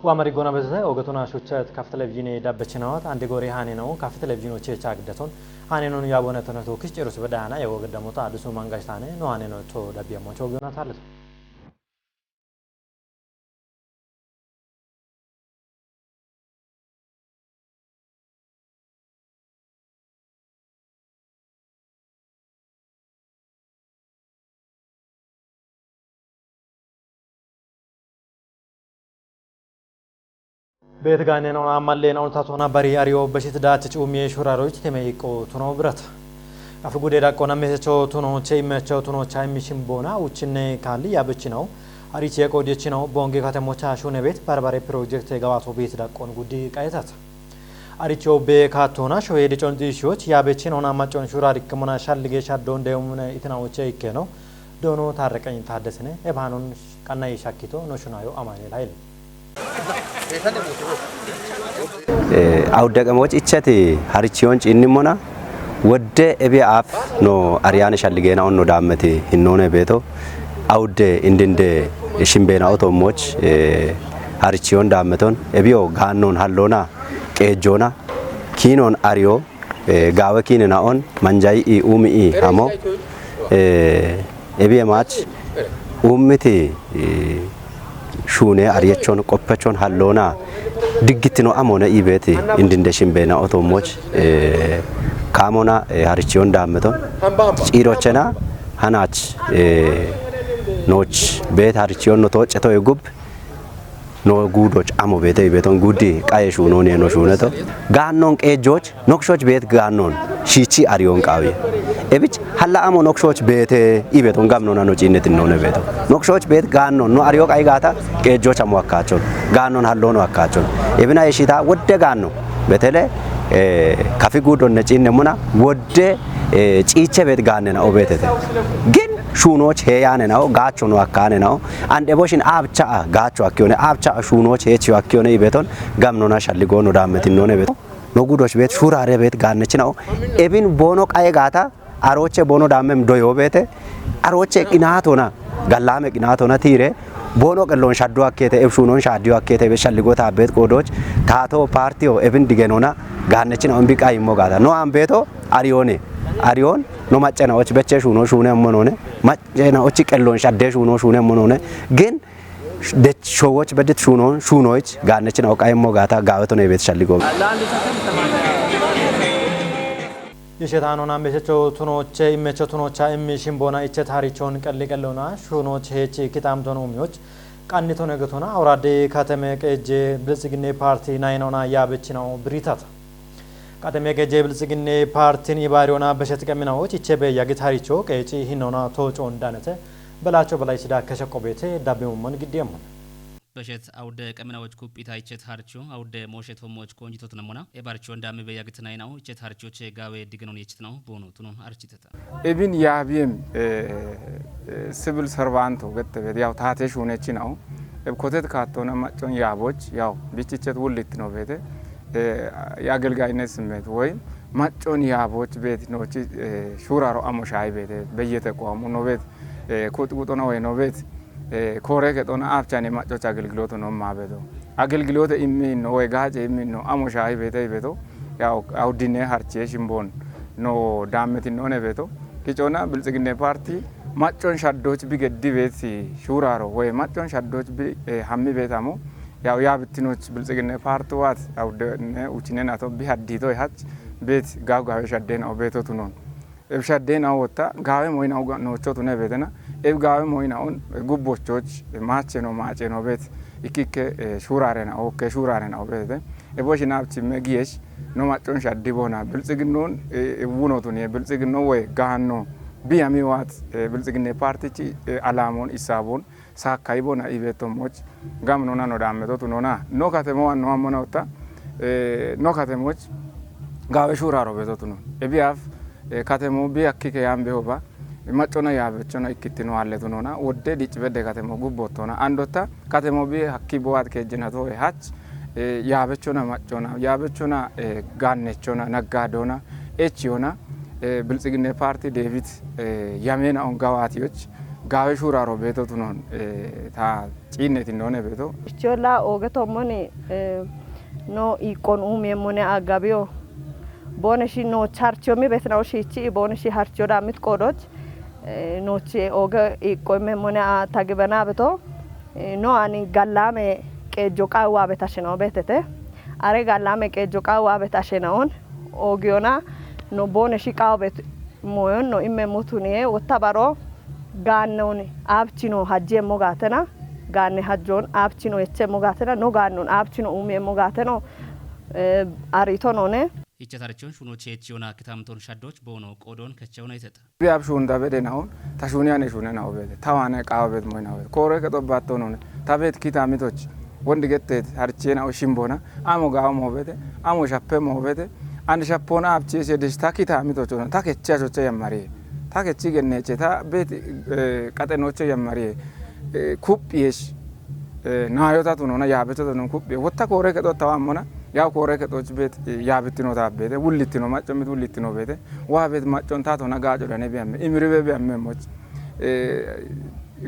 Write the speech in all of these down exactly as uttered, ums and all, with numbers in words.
Wa mari gona bezete ogatona shucha kaf televizhine dabbechinawat ande gore hane no kaf televizhino checha agdaton hane no yabone tonato kis cherus bedana ya wogdamota adusu mangashtaane no hane no to dabbiyamo chogona talet. Beet gaaneen ona ammalleen ona tatona bari ariyo beshit daach cuumiye shuraroch temeyqo tuno birata. Afi gude daqqona mesecho tuno che immecho tuno cha immishin bona uchinne kalli yabechino. Ariche qodechino bonge katemo cha shune beet barbare project gawato beet daqqon gudi qayetata. Aricho be katona shoye de conti shoch yabechin ona macon shura rikmona shallige shaddon de umune itina uche ikkeno. Dono tarreqen taddesene ebanon qanna ishakito no shunayo amane lail. Awudde qamoch ichati harichiyon ciinnimona wodde ebiya aaf no ariyaane shalligeena onno daammeti hinnoone beeto awudde indinde shimbeena otoommoch harichiyon daammeton ebiyo gaannoon halloona qeejjoona kiinoon ariyo gaawe kiinena'on manjayi'i uumi'i hamo ebiye maach uummiti shuune ariyechon qoppechon halloona diggittino amoona iibeeti indinde shimbeena otoommoch kaamona harichiyon daammeton ciirochena hanaach nooch beet harichiyon no tooccetoye gub no guudoch amo beete ibeton guddi qaye shuunoon yeno shuuneto gaannon qeejjooch nokshoch beet gaannon shiichi ariyoon qaawiye ebich halla amo nokshoch beete ibeton gamnona no ciinnetin noone beeto nokshoch beet gaannon no ariyo qayi gaata qeejjooch amo akkaachon gaannon halloono akkaachon ebina yeshita wodde gaanno betele kafi guudonne ciinne muna wodde ciiche beet gaannena obeetete gin shuunooch heeyaanenao gaachono akkaanenao andhe boshin aabcha'a gaacho akkiyone aabcha'a shuunooch heechiyo akkiyone ibeton gamnona shalligoono daammetinnoone beto no gudoch beet shuuraare beet gaannechinao ebin boono qaye gaata arooche boono daammem doyoo beete arooche qinaatona gallaame qinaatona tiire boono qelloon shaddu akkeete eb shuunoon shaaddiyo akkeete ebe shalligoo taabbeet qoodooch taatoo paartiyo ebin digenona gaannechinao imbi qayimmo gaata no ambeeto ariyoone ariyoon no maccenaoch beche shuuno shuune ammonoone maccenaoch qelloon shaddee shuuno shuune ammonoone gin dech showoch bedit shuunoon shuunoich gaannechinao qayimmo gaata gaaweto neebeet shalligoo Yishetanona mesecho tunoche immecho tunocha immi shimbona ichet harichon qalli qallona shunoch hechi kitamton umyoch qannitone gotona awrade kateme qeje bilsiginne parti naynona yabechinao biritata. Kateme qeje bilsiginne partin ibariona beshet qaminaoch ichebe yagit haricho qeci hinona tochon danete belacho belay sida kashaqobete dabimumon giddiyamon. Beshet awudde qeminawoch kuphita ichet harcho awudde mooshet hommoch konjitotunamona ebarchon damme beyagitinaynawo ichet harchoche gaawe digenon yechitnawo boono tunon architeta. Ebin yaabiyem sivil servanto gettebet yaw taate shuunechinawo eb kotet kaattona maccon yaaboch yaw bichichet wullitino beete የአገልጋይነት ስሜት ወይም maccon yaaboch beet noochi shuuraro amo shaayi beete beyyete qoamo no beet kuxquxona woy no beet koore kexona aabchane maccoch agilgiloto no maabeto agilgilote immiinno woy gaace immiinno amo shaahi beete ibeto yaw awuddine harchiye shimboon no daammetinnoone beeto kicona biltsiginne parti maccon shaddoch bi geddi beet shuuraro woy maccon shaddoch bi hammi beet amo yaw yaabittinoch biltsiginne parti waat awuddene uchinen ato bi hadditoy hach beet gaw gawe shadden aw beeto tunon Eb shadde naw wotta gaawe moy naw noocho tune beetena. Eb gaawe moy nawon gubbochoch maache no maace no beet ikkikke shuurare naw okke shuurare naw beete. Ebo shinab chimme giyesh no maccon shaddi boona bilxiginnon wuno tuniye bilxiginno woy gaanno biyami waat bilxiginne partichi alamon issabon saakkayi bona ibeetto moch gam nona no dhaammeto tunona no katemo wanno ammona otta no katemoch gaawe shuuraro beeto tunon ebiyaaf katemo bi akki keyan behoba maccona yaabechona ikkittino halle tunona wodde dicci bedde katemo gubbottona andotta katemo bi hakki bowaat keejjinato e hach yaabechona maccona yaabechona gaannechona naggaadona echiyona bilxiginne parti deebit yamena on gawaatiyoch Gaawe shuuraro beeto tunon, eh, ta ciinneeti noone beeto. Ichiolla ooge tommoni, eh, no iiqqon uumiemmone aggabiyo. Booneshi nooch harchiyo mi betinao shiichi booneshi harchiyo daammit qoodoch, eh, nooch ooge iiqqoimmemmone a tagibena beto. Eh, no ani gallaame qeejjo qaawi waabet ashenao beetete. Are gallaame qeejjo qaawi waabet ashenaon oogiyona no booneshi qaawobet moyon no immemmo tuniye wotta baro gaannon aabchino hajjeemmo gaatena, gaanne hajjoon aabchino yechcheemmo gaatena, no gaannon aabchino uumiyeemmo gaateno, eh, ariito noone. Ichchatarchon shuno cheechiyona kitamton shaddoch boono qoodon kechchewona iteta. Bi ab shuunda bede naun, ta shuuni ane shuune nau beete, ta waane qaawa beet moy nau beete. Koore kexo baatto noone, ta beet kita mitoch, wondi getteet, harchee nau shimbona, amo gaawo moo beete, amo shappe moo beete, and shappona abchee se dish ta kita mitoch ona, ta kechi ashoche yammariye, ta kechi genneche, ta beet, eh, qaxenoche yammariye, eh, kuphiyesh, eh, naayota tunona, yaabecho tunon kuphiye, wotta koore kexo tawa ammona, yaw koore kexoch beet, eh, yaabittino ta beete, wullittino, macco mit wullittino beete, waa beet maccon ta tona gaaco dane biyamme, imiribe biyamme moch, eh,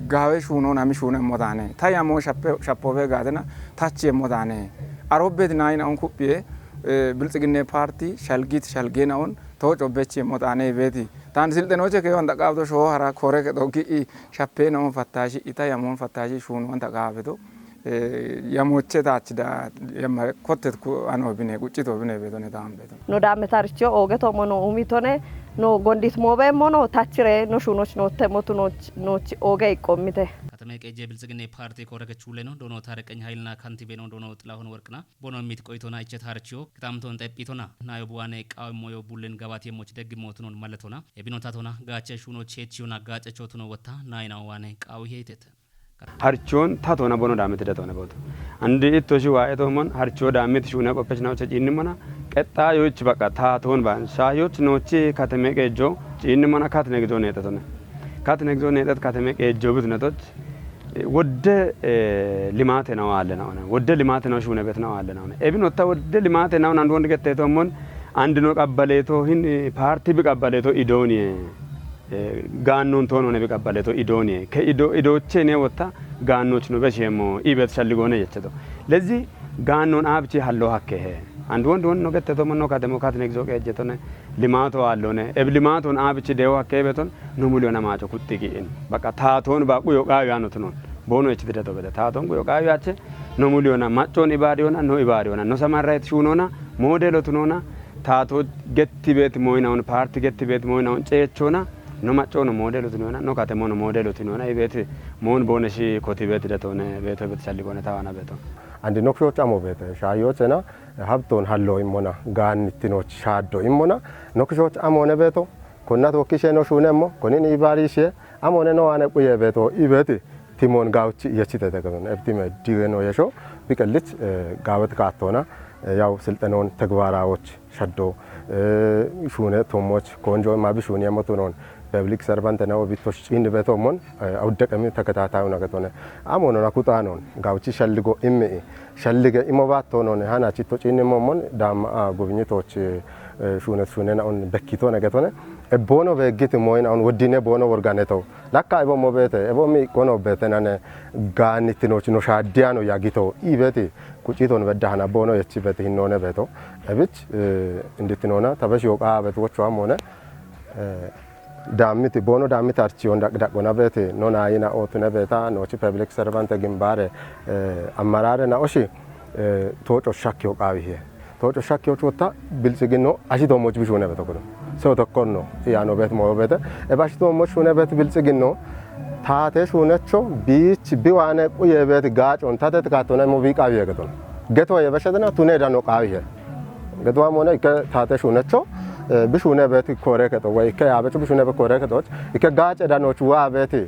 gaawe shuunon ami shuunemmo daane, ta yamo shappe, shappobe gaatena, tachiyemmo daane, aro beet naayina on kuphiye, eh, bilxiginne parti shalgit shalgena on, tooco bechi motaane beeti. Taan silxenoche ke yoon daqaabdo shoo hara koore kexo gi'i shappee noon fattaashi ita yamoon fattaashi shuun wanta qaabeto, eh, yamoche taachida yamma kottet ku ano bine quccito bine beetone taan beeto. No daammetaaricho ooge toommo no umitone no gondit moobeemmo no tachire no shuunoch nootte motu nooch nooch ooge iqqommite. Katame qeejje biltsiginne paarte koore kechuleno doono Tareqeny Hayilna kantibeno doono Xilahun Worqina Bono mit qoytona ichet harchiyo kitamton xephitona nayo buwane qawmoyo bullen gabat yemmoch deggimotunon maletona ebinota tona gaache shuno cheechiyona gaacecho tuno wotta nayina wane qawu heetet. Harchiyon ta tona bono daamit detona booto. Andi itto shi waa'e toomon harchiyo daamit shune qoppech naw chechinnimona qexxayo ich baqa ta ton ban shaayoch noochi kateme qeejjo ciinnimona katne gido neexetona. Katne gido neexet kateme qeejjo bitnetoch wodde limaate nawa aale naone wodde limaate nawa shuune bet nawa aale naone ebin otta wodde limaate nawa nandu wonde gette tommon andino qabbaleeto hin paarti bi qabbaleeto idooniye gaannon toonone bi qabbaleeto idooniye ke ido idooche ne wotta gaannoch no besheemmo ibet shalligoone jecheto lezi gaannon aabchi hallo hakkehe andu wonde won no gette tommon no katemo katne gizo qeejjetone limaato aallone eb limaaton aabichi deewo hakkee beton no muliyona maaco kuxxi gi'in baqa taatoon baaqu yoqaawi yaanotunon boono echitide togede taatoon ku yoqaawi ache no muliyona maccoon ibaadiyona no ibaadiyona no samarrayit shuunona moodeelotunona taatoo getti beet mooyinaon paarti getti beet mooyinaon ceechona no maccono moodeelotunona no katemono moodeelotunona ibeet moon boone shi koti beet detone beeto bet shalligone tawana beeton andi nokishoch amo beete shaayyochena habtoon hallo immona gaannittinoch shaaddo immona nokishoch amoone beeto konna tookkishe no shuunemmo konin ibaariishe amoone no waane quye beeto ibeeti timoon gaawchi yechitete ganon ebtime diwe no yesho biqellich gaawet kaattoona yaw silxenoon tegbaaraawoch shaddo shuune tommoch koonjo imma bi shuuniyemmo tunoon peblik servante na obittosh ciinni beetommon awuddeqemi teketaataayuna getone amonona kuxaanoon gawuchi shalligo immi'i shallige imo baattoonone hana chitto ciinni mommon daamma a gubinyitooch shuunet shuunena un bekkitoone getone ebboono beeggiti mooyina un woddine boono worganeto lakka ebommo beete ebommi qono beetenane gaannittinoch no shaaddiyano yagito iibeti qucciton bedda hana boono yechi beeti hinnoone beeto ebich inditinoona tabesh yoqaa beet wocho amoone daammiti boono daammiti archiyon daqdaqona beete no naayina ootune beeta noochi peblik servante gimbaare ammaraare naoshi tooco shakki yoqaawihiye tooco shakki yoch wotta biltsiginno ashi toommoch bishuune beto kuno seo tokkonno iyaano beet moyo beete ebe ashi toommoch shuune beet biltsiginno taate shuunecho biich biwaane quye beet gaacon tatet kaattona immo biiqaawiye geton getoye beshetena tune dano qaawihe Geduwa moone ikke taate shuunecho bishuune beeti koore kexo woy ikke yaabecho bishuune be koore kexoch ikke gaace danoch waa beeti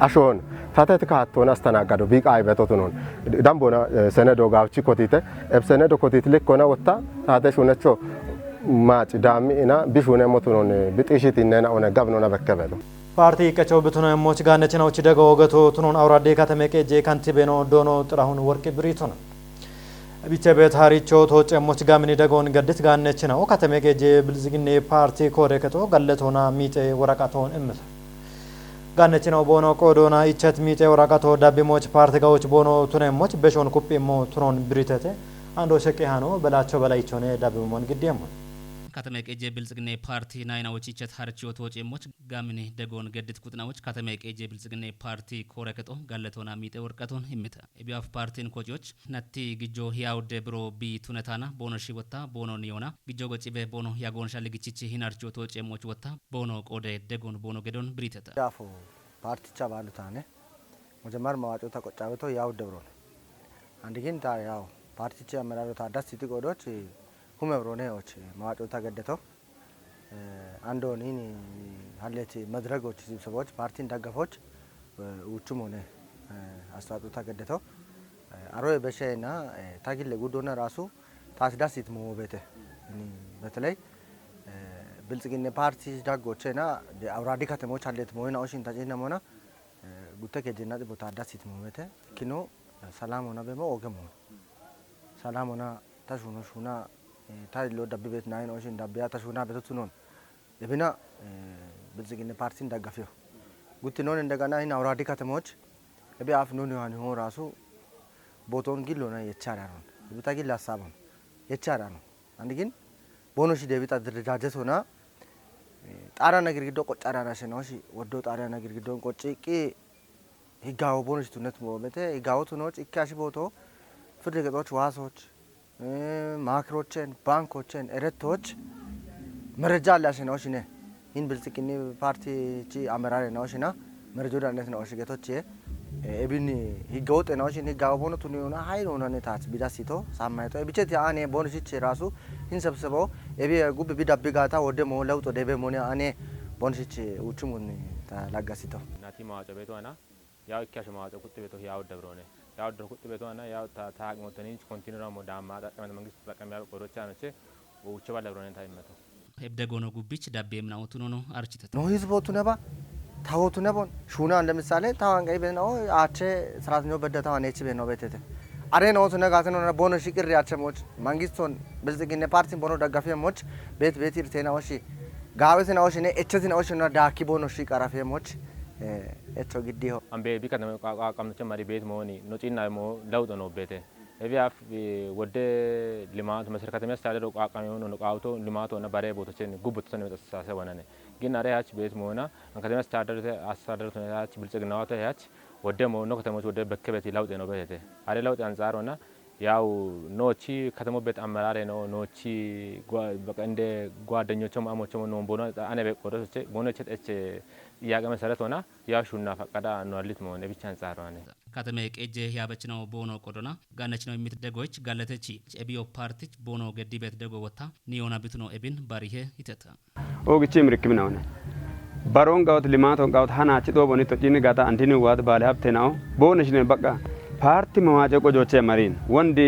ashoon tatet kaattoona astanaagado biiqaayi beetotunon damboona senedo gaawchi kotiite eb senedo kotiit likkona wotta taate shuunecho maaci daammi'ina bishuuneemmo tunon bixiishitinnena one gabinona bekke beeto. Paartii iqqecho bituno emmoch gaannechina uchi dego ogeto tunon awuradde katame qeejje kantibeno doono xirahun worqi biriitona. Bichebet haricho tooce emmoch gamini degoon gaddit gaannechina o katame qeejje bilziginne paartii koore kexo galletoona miixe woraqatoon immisa. Ganne chino boono qodoona ichet miite woraqato dabbimoch paarti ga'och boono tunemmoch beshon kuphi immo tunon biritete. Ando sheqqe hano belacho bela ichone dabbimon giddiemmo. Katame qeje biltsiginne paarti nayinawoch ichet harchiyo tooceemmoch gamini degoon geddit kuxinawoch katame qeje biltsiginne paarti koore kexo galletoona miite worqaton immita. Ebiyaaf paartin kociyoch natti gijjo hiyaw de biro bi tunetana boono shi wotta boono niyona gijjo gocibe boono yagoon shalli gichichi hinarchiyo tooceemmoch wotta boono qode degoon boono gedon biriteta. Yaafo paarticha baalu taane mojamar mawaacota qoccaabeto yaw de birone. Andigin ta yaw paartichi ameraarota das iti qodoch hume birone och mawaacota geddeto. Andoon hini hallet madregoch sibseboch paartin daggafoch uuchum hone astaaxota geddeto. Aroye beshena ta gille guddona raasu taas das it moobete. Ini beteley biltsiginne paarti daggochena de awuradi katemoch hallet mooyina oshin ta ciinna mona gutte kejennati bota das it moobete. Kino salam hona bemo oge moon salam hona ta shuno shuna ta illo dabbi bet nayin oshin dabbiya ta shuna beto tunon. Ebina biltsiginne paartin daggafiyo gutti non indegana hin awuradi katemoch ebi af nun yohan ho raasu boton gillona yechara non. Ebi ta gilla hasabon yechara non. Andigin boono shi debi ta derejajjet hona xaarana girgiddo qoccarana shenoshi woddo xaarana girgiddon qocciqqi higgawo boono shi tunnet moomete higgawo tunoch ikki ashi booto firde gexoch waasoch maakirochen bankochen erettoch merejja alle ashenoshine hin biltsiginni paartichi amerare nooshina merejo dannet nooshi getoche ebin higgawoxe nooshin higgawo boono tuniyona hayronane taach bidasito sammayto ebicheti aane boono shiche raasu hin sebsebo ebi gubbi bidabbi gaata wodde moo lewxo debe mone aane boono shiche uuchumun ta laggasito. Nati mawaco beto ana yaw ikki asho mawaco kuxi beto yaw debirone yaw debiro kuxi beto ana yaw ta ta aqmoteninch kontinura mo daamma xaqqamate mangist xaqqamiya qodocha noche uucho balla birone ta immeto. Ebde gono gubbich dabbe emna otunono architete. No hizbo tuneba tawo tunebon shunan lemisale tawan qai beno ache saratinyo bedda tawan echi beno betete. Are no tune gaten ona boono shi qirri ache moch mangiston biltsiginne paartin boono daggafiye moch bet bet irtena oshi gaawesina oshine echesina oshina daakki boono shi qarafiye moch echo giddiho. Ambe bi katama qaqamnoche mari bet mooni no ciinna mo lawxo no bete. Ebi af wodde limato mesir katama astadero qaqame no qawto limato na bare bootochen gubbotochen mexasase wanane. Gin are hach bet moona an katama astadero astadero hach biltsiginna wato hach wodde mo no katama wodde bekke beti lawxo no betete. Are lawxo anzarona yaw noochi katamo bet amerare no noochi baka inde ጓደኞቹም አሞቹም no bono ane be qodoche bono chet eche ጥያቄ መሰረት ሆና ያው ሹና ፈቀዳ ነው አልት መሆን ብቻ አንጻር ነው። Katame qeje yabechino boono qodona ganechino imit degoich galletechi ebiyo paartich boono geddi bet dego wotta niyona bituno ebin barihe iteta. Ogichi mirikimina one. Baron gawot limaton gawot hanachi doboni to jini gata andini wad bale habte nao. Bone shine baqqa. Parti mawaje qojoche marin. Wondi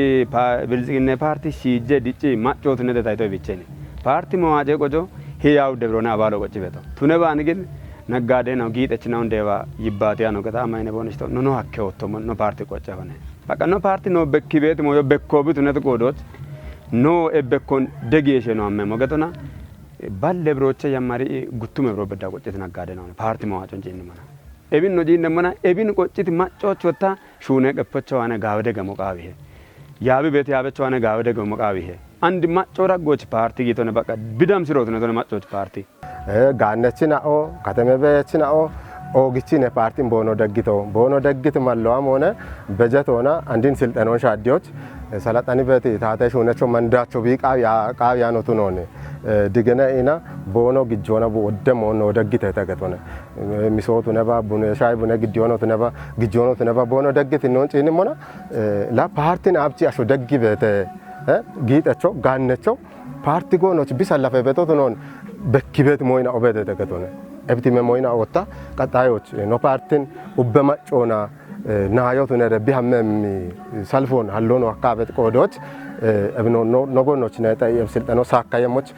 bilziginne parti shije dici maccotu ne detaito bicheni. Parti mawaje qojo hiyaw debrona abalo qoci beto. Tune bani gin naggade nao giite chinaun deba yibbati ano gata amayne bone shito. No no hakke otto no parti qoca bane. Baqqa no parti no bekki beti moyo bekko bitu ne qodoch. No ebekkon degieshe no amme mogetona. Balle biroche yammari guttume biro bedda qocciti naggade no. Parti mawacon jinni mana. Ebin no jinni mana ebin qocciti maccoch wotta shune qeppocho ane gawde gamo qawihe. Yabi bet yabecho ane gawde gamo qawihe. Andi macco raggoch parti gitone baqqa bidam sirotune tone maccoch parti. Gaannechi na'o, kateme beechi na'o, oogichine paartin boono deggito. Boono deggiti mallowa moone bejetona andin silxenon shaaddiyoch salaxani beeti taate shuunecho mandacho bii qaawiya qaawiya notu nooni. Digene ina boono gijjoona bu wodde moon noo deggite tegetone. Misootu neba bune shayi bune giddiyonotu neba gijjoonotu neba boono deggiti noon ciinimona la paartin abchi asho deggi beete giixecho gaannecho Paarti goonoch bisallafe betotu noon bekki bet moyina obedete getone. Ebtime moyina otta qaxayoch no paartin ubbe maccoona naayotunere bihammemmi salfoon hallono akkaabet qoodoch ebino no goonoch ne xayi eb silxeno saakkayemoch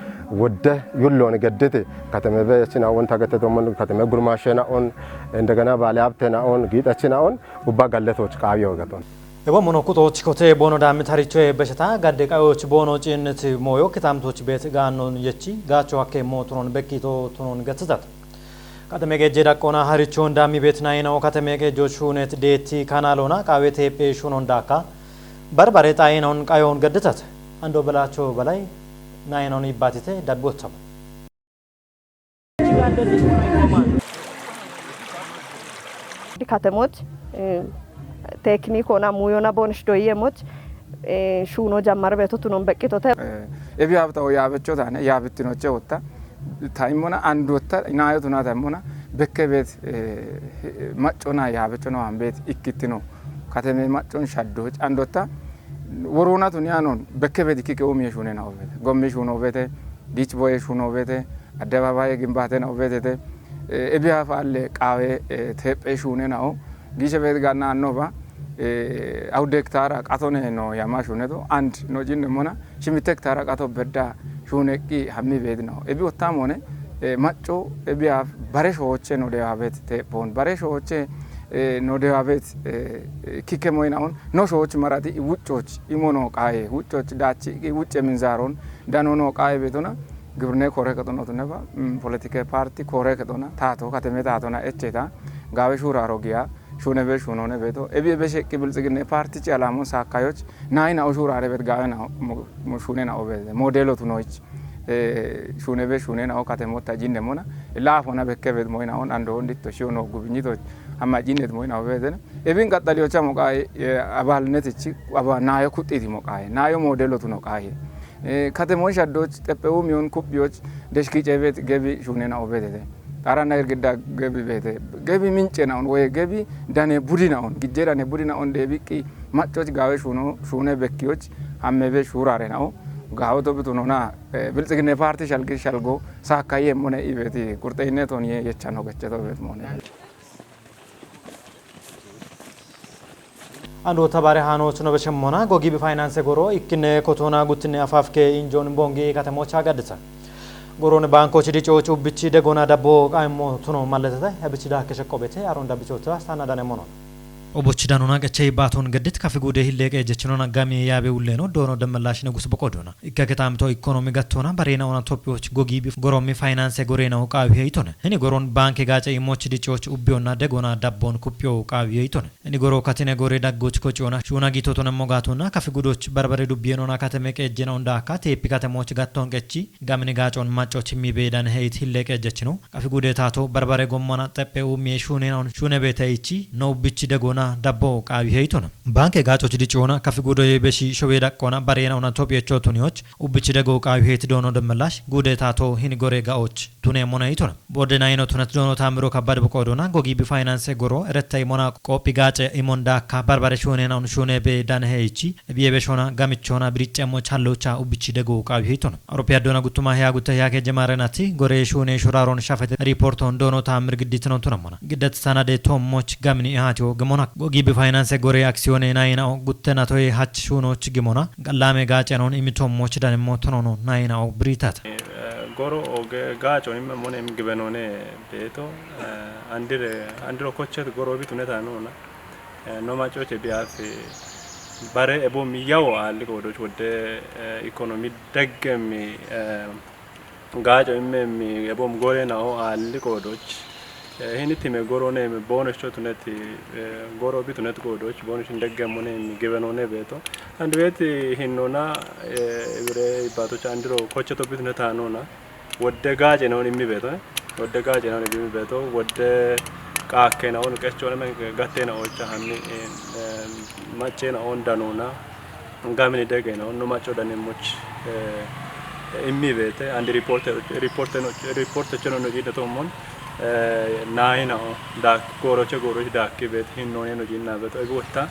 wodde yulloon gedditi kateme beechina'on tagetetomon kateme gurmaashena'on indegena baale habtena'on giixechina'on ubba galletoch qaawiyo geton. Ebo mono kuxoch kote boono daamit haricho e besheta gadde qayoch boono ciinnet mooyo kitamtoch beet gaannon yechi gaacho hakke mo tunon bekkito tunon getsizat. Kateme qeejje daqqoona harichoon daammi beet naayinaho kateme qeejjo shuunet deetti kanaalona qaawe teephe shuunon daakka barbare xaayinaon qayoon gadditat. Ando Belacho Balay naayinaon ibbaatite dabbi wottamo. Katemoch teekiniikona muuyona boonishido yiyemoch shuuno jammar beeto tunon beqqitote. Ebi habtawo yaabecho taane yaabittinoche wotta ta immona andotta inaayo tunata immona bekke beet maccona yaabecho no han beet ikkittino kateme maccon shaddoch andotta worona tuni anon bekke beet ikkike umiye shuune na obete gommi shuuno obete diich boye shuuno obete addabaabaye gimbaate na obetete ebi hafa alle qaawe teephe shuune nao giishe beet ganna annoba awu dektara qatone no yama shuuneto and no jinne mona shimitte hektara qato bedda shuuneqqi hammi beedinaho. Ebi wottamoone macco ebi haaf bare shooche no dewaabet teephoon bare shooche no dewaabet kikke moyinaon no shooch marati wuccoch imo no qaaye wuccoch daachi wucce minzaaron dano no qaaye beetona gibirne koore kexonotuneba politike parti koore kexona taato kateme taatona echeta gaawe shuuraro giya shuunebe shuunoone beeto ebi ebe sheqqi bilxiginne parti ci alamon saakayoch naayina o shuurare bet gaawe na shuune na o beete modelo tunoyich shuunebe shuune na o katemotta jinne mona laafona bekke bet moyina on ando on ditto shiyo no gubinyitoch amma jinnet moyina o beetene ebin qaxxaliyocha moqaye abalnetichi aba naayo kuxxiti moqaye naayo modelo tuno qaye katemoy shaddoch xephewu miyon kuphiyoch deshkice bet gebi shuune na o beetete Xaranna girgidda gebi beete gebi mince naon woye gebi dane budi naon gijje dane budi naon deebiqqi maccoch gaawe shuuno shuune bekkiyoch hammebe shuurare nao gaawe tobitu nona bilxiginne parti shalgi shalgo saakkayi emmone ibeti qurxeyinneton ye yechanno gecceto bet mone. Ando tabare hano chuno beshemmona gogibi finance goro ikkine kotona guttine afafke injon bongi katemocha gaddita. Goron banko chidi chochu bichi degona dabbo qaimo tuno malletata abichi da keshe qobete aron dabbichota sana dane mono. Obochi danona qechei baaton gaddit kafi gude hilleqe jechinona gami yaabe ulleno doono demmelashine gus boqodona. Ikka kitaamito ikkonomi gattoona bareena ona Tophiyoch gogiibi gorommi faayinaanse goreena oqaawi heytone. Hini goron baanke gaace iimoch dicooch ubbiyoonna degoona dabboon kuphiyo oqaawi heytone. Hini goro katine gore daggoch kociyoona shuuna giitotonemmo gaatoonna kafi gudoch barbare dubbiyenona kateme qeejjena ondaakka teeppi katemoch gattoon qechi gamini gaacoon maccoch himmi beedan heyit hille qeejjechino. Qafi gude taato barbare gommana xephe uummiye shuunena on shuune beeteichi no ubbichi degoona dabbo oqaawi heytona. Baanke gaacoch dicoona kafi gudoye beshi showe daqqoona bareena ona tophiyecho tuniyoch ubbichi dego oqaawi heyt doono demmellash gude taato hini gore gaoch tune mona yitona. Bode nayino tunet doono taamiro kabbad boqo doona gogibi faayinaanse goro eretta imona qoophi gaace imon daakka barbare shuunena on shuune be dan heyichi biye beshona gamichona biriccemmo challocha ubbichi dego oqaawi heytona. Awuropiya dona guttuma heya gutta heya ke jemare nati gore shuune shuraron shafete riporton dono taamir gidditino tunamona. Giddat sanade tommoch gamini ihatiyo gemona gogibi faayinaanse gore aksiyone nayina o gutte natoye hach shuunoch gimona gallame gaacenon imi tommoch danimmo tonono nayina o biritata. Goro oge gaaco imme mone im gibenone beeto andire andiro kocchet goro bituneta nona. No maccoche biyafe bare ebo miyawo aalli qoodoch wodde ikonomi deggemmi gaaco immemmi ebom gore nao aalli qoodoch hini time goro neemi boonocho tuneti goro bi tunet qoodoch boonoch hin deggemmo neemi gibenone beeto andiweeti hinnona ibire ibbatocha andiro kocheto bi tunet aanona Wodde gaace noon immi beeto, wodde gaace noon immi beeto, wodde qaakke naon qecho name gatte naocha hanni macce naon danuna gamini dege naon no macco danemmoch immi beete andi riporte riporte no riporte cheno no jide tommon naayi nao dak gooroche gooroche dakki beet hinnoone no jinna beeto egi wotta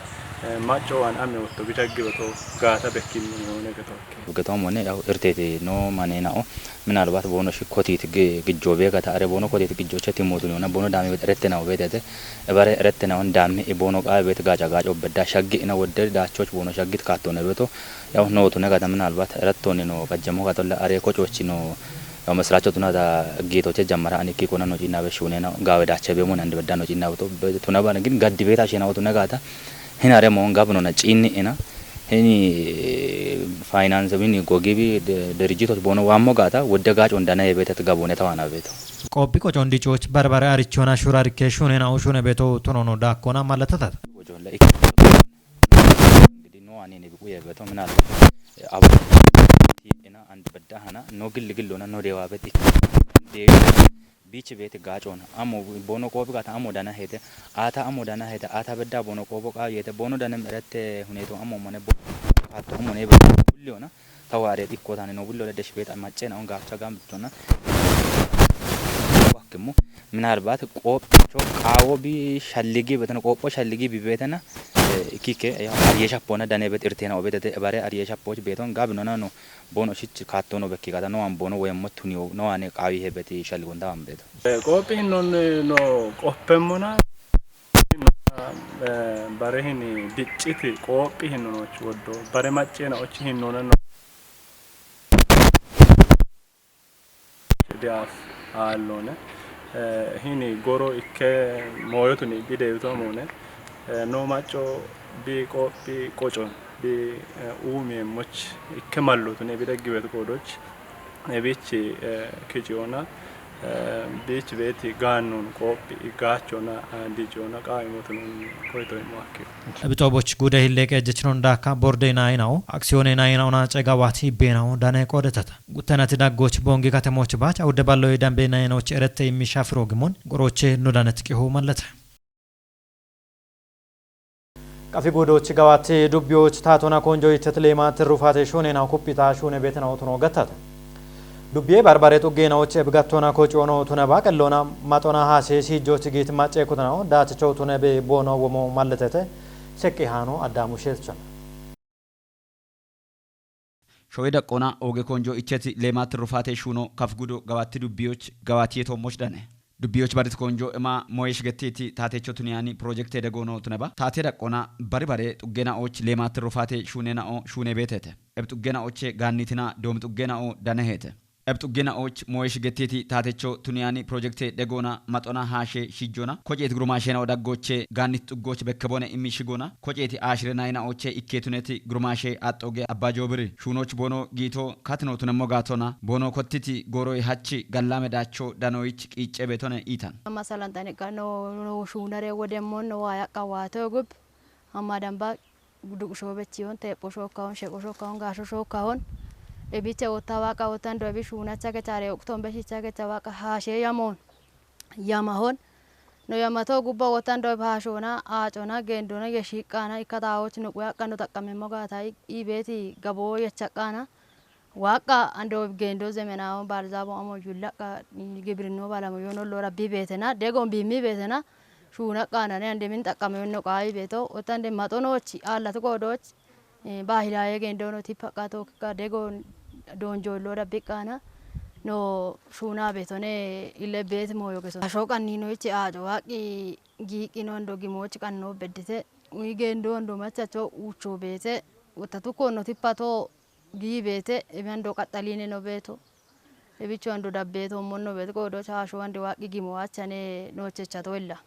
macco wan amme wotto gitaggi beeto gaata bekkinni noone geto. Getoomone yaw irteti no manenao minalbat bono shi kotit gijjo be gata are bono kotit gijjo cheti motu na bono dami bet rette na obetete ebare rette na on dami e bono qa bet gaja gajo bedda shaggi ina wodde dachoch bono shaggit katto ne beto yaw no to ne gata minalbat retto ne no qajjamo gatolla are ko chochi no yaw masracho tuna da gito che jammara ani ki kona no jinna be shune na gawe dache be mon ande bedda no jinna to tuna ban gin gaddi beta shena to ne gata hinare mo ngabno na chinni ina Hini finance bini gogibi de-, dirijitoch bono wammo gata wudde gaacon dana hebetet gabone tawana beto. Qoophi qocon dicoch barbare arichona shurarike shunena ushune beto tonono dakona malatata. Gojolla ik-, Ngidi no anene biku ye beto minal. Abu ena and bedda hana no gilli gillona no dewa bet ik-, de bichi beti gaacon. Amo bono qoophi gata amo dana hete. Ata amo dana hete. Ata bedda bono qoobo qa yete. Bono danem erette huneto amo mone bo-, hatto amo ne be-, bulliona. Taware ikkotane no bullo desh bet maccena on gacha gam bitona. Wakkemu. Minalbat qoopho qaawo bi shalligi betana, qoopho shalligi bi betana. Eh, ikkike, eh, ariye shappona dane bet irtena obetete bare ariye shappoch beton gabinona no. Bono shich kaattono bekki gata no an bono woyemmo tuniyo no ane qaawi hebeti shalgonda ambeto. Eh, qoophi hinnon no qoppemmona, eh, bare hini dicciti qoophi hinnonoch woddo, bare maccena ochi hinnona no. Diaf aallone. Eh, hini goro ikke moyotuni bide yutomone. Eh, no macco bi qoophi qocon bi, eh, uumi moch ikke mallotuni bide giwet qodoch. Ebichi, eh, kiciona, eh, bichi beti ganon qoophi igachona, eh, diciona qaimotun koito imuakki. Ebixooboch guude hilleeqe jechinon daakka borde naayinao, aksiyoone naayinaona cegawaati beenao dane qoodetata. Guttanati daggoch boongi katemoch baach awude balloy dambe naayinoch erette immi shafiro gimon goroche no danet qihu mallata. Qafi guudoch gawaati dubbiyoch taatona konjo itet leema tirrufaate shuunena kuppita shuune beetena otuno gattata. Dubbiye barbare xuggeena oche bigattona kocuono tuna baaqelloona maxona haase siijjoochi giit macce kutanao daaticho tune be boono womo malletete seqqi haano addaamu sheelchona. Showe daqqona ooge konjo icheti leemaat rufaate shuuno kaf gudo gawaatti dubbiyoch gawaatiye toommoch dane. Dubbiyoch barit konjo ima moyesh gettiiti taatecho tuniyani pirojekte degoono tuneba. Taate daqqona bari bare xuggeena ooch leemaat rufaate shuunena'o shuune beetete. Eb xuggeena oche gaannitina doomi xuggeena o dane heete. Eb xuggeena ooch moyesh gettiiti taatecho tuniyani pirojekte dhegoona maxona haashe shijjona koceeti gurumaasheena o daggoche gaannit xuggoch bekkeboone immi shigoona koceeti aashire nayina oche ikkeetuneti gurumaashe axxoge abba joobiri shuunoch boono giito katino tunemmo gaatona boono kottiti gooroy hachi gallaame daacho danoyich qiicce beetone iitan. Masalan xaniqa no, no shuunare wodemmo no waa yaqqa waate ogub amma damba duqusho bechiyon, teepho shokkahon, sheqo shokkahon, gaasho shokkahon. Ebiche wotta waaqa wottan do ebi shuunacha kecha are uqton beshicha kecha waaqa haashe yamon. Yamahon. No yamato gubba wottan do eb haashona, aacona, gendona, yeshiqqana, ikka taawoch no quyaqqano xaqqamemmo gaata i-, i beeti gabo yechaqqana. Waaqqa ando gendo zemenaawo baalzaabo amo yullaqqa gibrinnu baalamo yono lora bi beetena, degon bimmi beetena, shuuna qaanane ande min xaqqame yonno qaayi beeto, otta ande maxonooch, aallatu qoodooch, eh, baahilaye gendono tippa qaato kikka degon doonjoollo dabbiqqaana, no shuuna beetone ille beet mooyo geso. Asho qanninoich aaco waaqqi giiqqino ando gimooch qanno beddite, uyi gendo ando machacho uucho beete, otta tukko no tippato, Gii beete, ebe ando qaxxaline no beeto. Ebicho ando dabbeeto, monno beete, qoodo shaasho ande waaqqi gimo achane noochechato illa.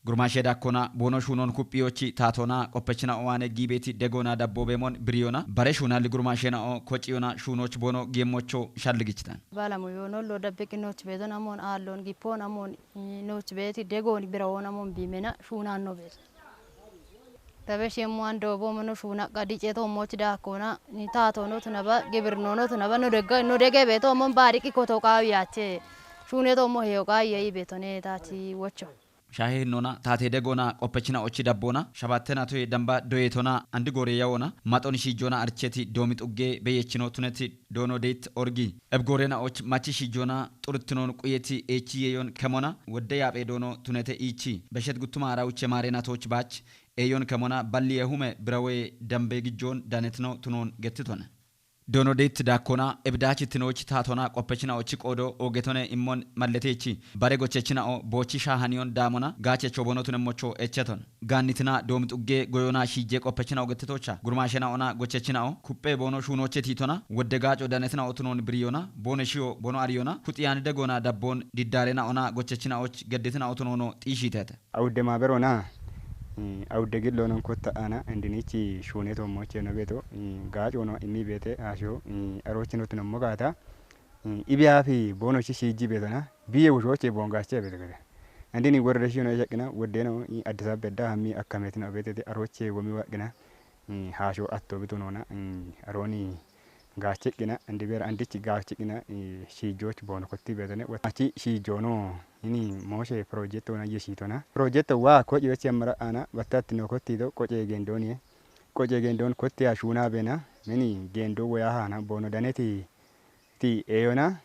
Gurmaashe dakkona boono shuunon kuphiyochi taatona qoppechina owaane giibeeti degoona dabbo beemon biriyona bare shuunalli gurmaashena o kociyona shuunoch boono giemmocho shalligichitan. Baalamo yoono lo dabbe qinooch beeto namon aallon gippo namon nooch beeti degoon birawoon amon biimena shuunanno beeto. Tabe shemmo ando bomono shuuna qadice to moch dakkona, ni tato no tunaba, gibir no no tunaba, no dega, no dege beto mon bari ki koto qawi ache. Shune to mo heyo qawi yi beto ne tati wocho. Shahe nona tate degona qoppechina ochi dabbona, shabattena toye damba doyetona, andi gore yawona, maton shijona archeti domi xugge beyechino tuneti doono deyit orgi. Eb goorenaoch machi shijona xuruttinon quyeti echi yeyon kemona, wodde yaaphe doono tunete ichi. Beshet guttuma arawuche maarenatoch baach, eyon kemona balli yehume birawe dambe gijjon danetino tunon gettitone. Doono deyit dakkona, eb daachitinoch taatona qoppechinaochi qoodo oogetone immon malletechi. Bare gochechinao boochi shaahaniyon daamona, gaachecho bono tunemmocho echeton. Gaannitina doomi xugge goyona shije qoppechina ogettetocha. Gurmaashena ona gochechina o, kuppe boono shuunoche tiitona, wodde gaaco danetina otunon biriyona, boone shiyo, boono ariyona, kuxiyani degona dabbon diddarena ona gochechina och gedditina otunono xiishitete. Awudde maaberona, Awudde gillo non kotta ana indinichi shune to moche no beto. Gacho no imi bete asho. Arochi no tino mogata. Ibi afi bono shi shiji beto na. Biye wushoche bongache beto gede. Andini worre shi no yakina wodde no. Addis Ababa da hammi akkameti no bete aroche womi wakina. Hasho atto bitu nona. Aroni gacheqina andi ber andichi gacheqina. Shijoch bono kotti betene watachi shijono. Ini moshe progetto na yeshitona progetto wa ko jibechi amara ana battat no kotti do koche gendoni. Koche gendon kotti ashuna bena. Meni gendo woya hana bono daneti ti eyona.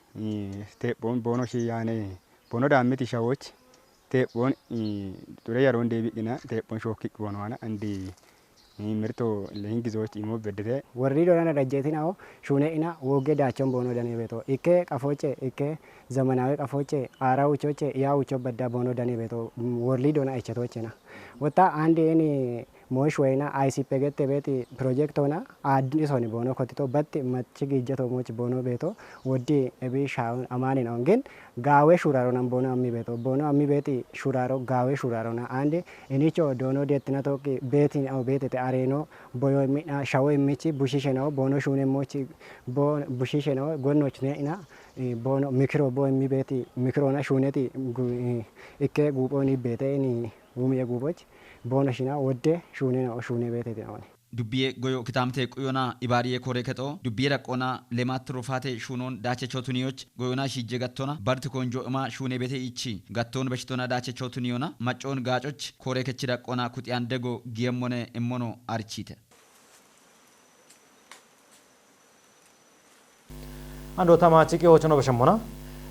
Teppon bono shi yane bono dammiti shawoch. Teppon ture yaron debiqina teppon shokki bono ana andi. Mirto lehingizoch imo bedete. Warri dona na dajjetina o shune ina woge dachon bono dane beto ikke qafoche ikke zamanawe qafoche ara uchoche ya ucho badda bono dane beto. Warri dona echatochena wata andi eni mosh wayna aisi pegette beti projektona addi soni bono kotito batti machi gijjato moch bono beto. Woddi ebi shaun amani no ngin gawe shuraro nan bono ammi beto bono ammi beti shuraro gawe shuraro na andi inicho dono detina toki beti au betete areno boyo mi shawo immichi bushishe no bono shune mochi. Bon bushishe no gonnoch ne ina bono mikro bo immi beti mikro na shuneti. Ikke guboni bete ini gumiye guboch bono shina wodde shune no shune betete oni. Dubbiye goyo kitamte quyona ibariye kore keto dubbiye raqona lemat rufate shunon dache chotuniyoch goyona shije gattona barti konjo ima shune bete ichi gatton beshitona dache chotuniyona macon gacoch kore kechi raqona kutiyan dego giyemmone immono archite. Ando tama chiki ochono bashambona.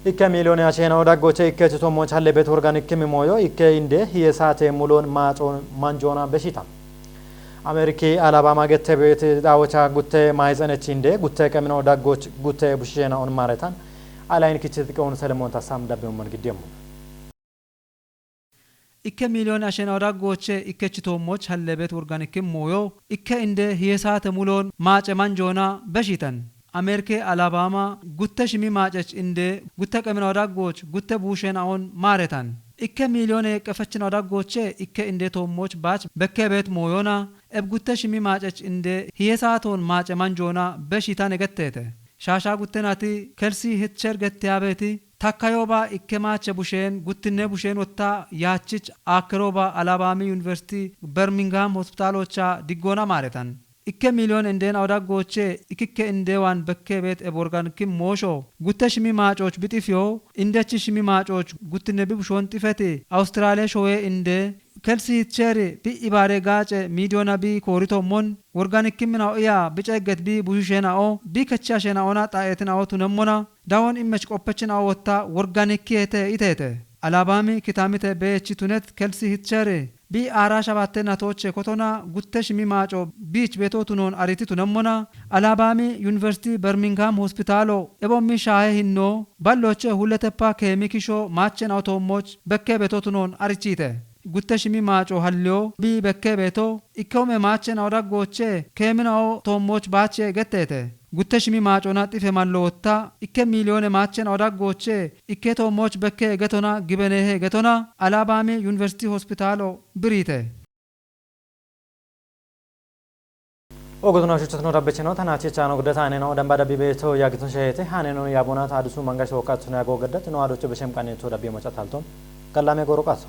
Ikke milioni ashena odaggoche ikke chitommo challe bet organic kimi moyo ikke inde hiye saate mulon macho manjona beshita. Ameriki Alabama gette bet dawocha gutte maizane chinde gutte kemino daggoch gutte bushena on maretan. Alain kichit ke on Selemon tasam dabbe mon gidemu. Ikke miliyooni ashena odaggoche ikke chitoommoch hallebet worganikim mooyo ikke inde hiyesaate muloon maace manjoona beshiitan. Ameerke Alabaama gutte shimi maacech inde gutte qemina odaggoch gutte buushen a'on maaretan. Ikke miliyoone yeqqefechina odaggoche ikke inde toommoch baach bekkeebeet mooyoona eb gutte shimi maacech inde hiyesaatoon maace manjoona beshiitan egetteete. Shaashaa guttenati Kelsi Hitcher gettiyabeeti takkayooba ikke maache busheen guttinne busheen wotta yaachich aakkerooba Alabaami Yuniversiti Bermingham hospitaalocha diggoona maaretan. Ikke miliyoon endeena odaggooche ikikke indeewan bekkee beet eborgankim moosho gutte shimi maacooch bixifyo indechi shimi maacooch guttinne bibushoon xifeti Awustiraaliya showee indee Kelsi Hitcher bi ibaare gaace miidiyoona bi kooritommon worganikkimmina'o iya bi ceegget bi bushushena'o bi kechchasheena'ona xaa'eetina'o tunemmona dawon immech qoppechina'o wotta worganikkiyete iteete. Alabaami kitaamite beechi tunet Kelsi Hitcher bi aara shabatte natooche kotona gutte shimi maaco biich beeto tunoon ariti tunemmona Alabaami Yuniversiti Bermingham Hospitaalo ebommi shaahe hinno balloche hulleteppa keemi kisho maachen awtoommoch bekke beeto tunoon arichiite. Gutte shimi maaco halliyo bi bekke beeto ikke ume maachen awdaggooche keemina'o toommoch baache getteete. Gutte shimi maacona xife mallo wotta ikke miiliyoone maachen awdaggooche ikke toommoch bekke egetona gibeneehe egetona Alabaami Yuniversiti Hospitaalo biriite. Ogotuna shuchotno rabbechino tanachi chano gdata aneno damba dabbi beeto yagitun shehete aneno yabona ta adusu mangash wokatuna go gdata no adocho beshem qanito dabbi macha taltom gallame goro qaso.